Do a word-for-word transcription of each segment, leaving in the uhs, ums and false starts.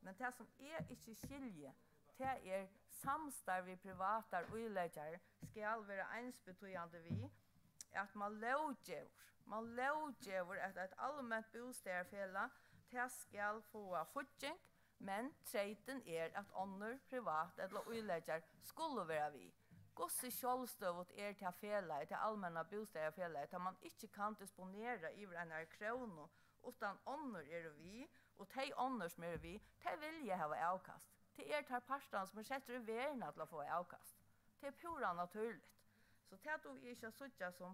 Men tað, sum eg ikki skilji, tað er, samstarv við privatar íleggjarar skal vera einsbetýðandi við, at mann lóggevur, mann lóggevur, at eitt alment bústaðarfelag, tað skal fáa fígging, men treytin er, at onnur privat ella íleggjar skulu vera við. Hvussu sjálvstøðugt er tað felagið, tað almenna bústaðarfelagið, tá mann ikki kann disponera yvir einari krónu, uttan onnur eru við, og tey onnur, sum eru við, tey vilja hava avkast. Tað er teir partarnir, sum eru settir í verðina til at fáa avkast. Tað er púra natúrligt. So tað dugi eg ikki at síggja sum,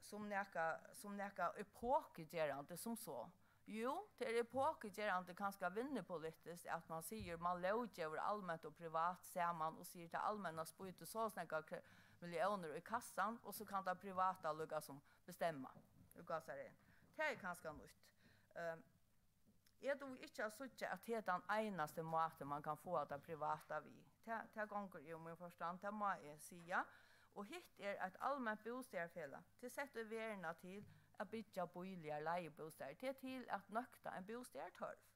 sum nakað, sum nakað epokugerandi sum so. Jú, tað er epokugerandi, kanska vinnupolitiskt, at mann sigur, mann lóggevur alment og privat saman og sigur, tað almenna spýtur so og so nógvar kr-, milliónir í kassan, og so kann tað privata líka sum bestemma, í gásareygum. Tað er kanska nýtt. Ehm, eg dugi ikki at síggja, at tað er tann einasti máti, mann kann fáa tað privata við. Tað, tað gongur í um mín forstand, tað má eg siga. Og hitt er eitt alment bústaðarfelag. Tað er sett í verðina til at byggja bíligar leigjubústaðir. Tað er til at nøkta ein bústaðartørv.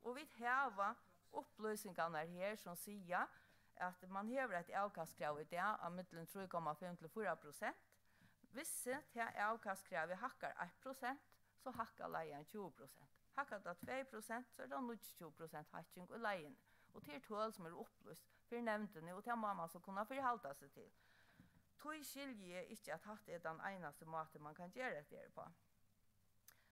Og vit hava upplýsingarnar her, sum siga, at mann hevur eitt avkastkrav í dag á millum trý komma fimm til fýra prosent. Hvis tað avkastkravið hækkar eitt prosent, so hækkar leigan tjúgu prosent. Hækkar tað tvey prosent, so er tað níggjuogtjúgu prosent hækking í leiguni. Og tað er tøl, sum eru upplýst fyri nevndini, og tað má mann so kunna fyrihalda seg til. Tí skilji eg ikki, at hatta er tann einasti máti, mann kann gera hetta her uppá.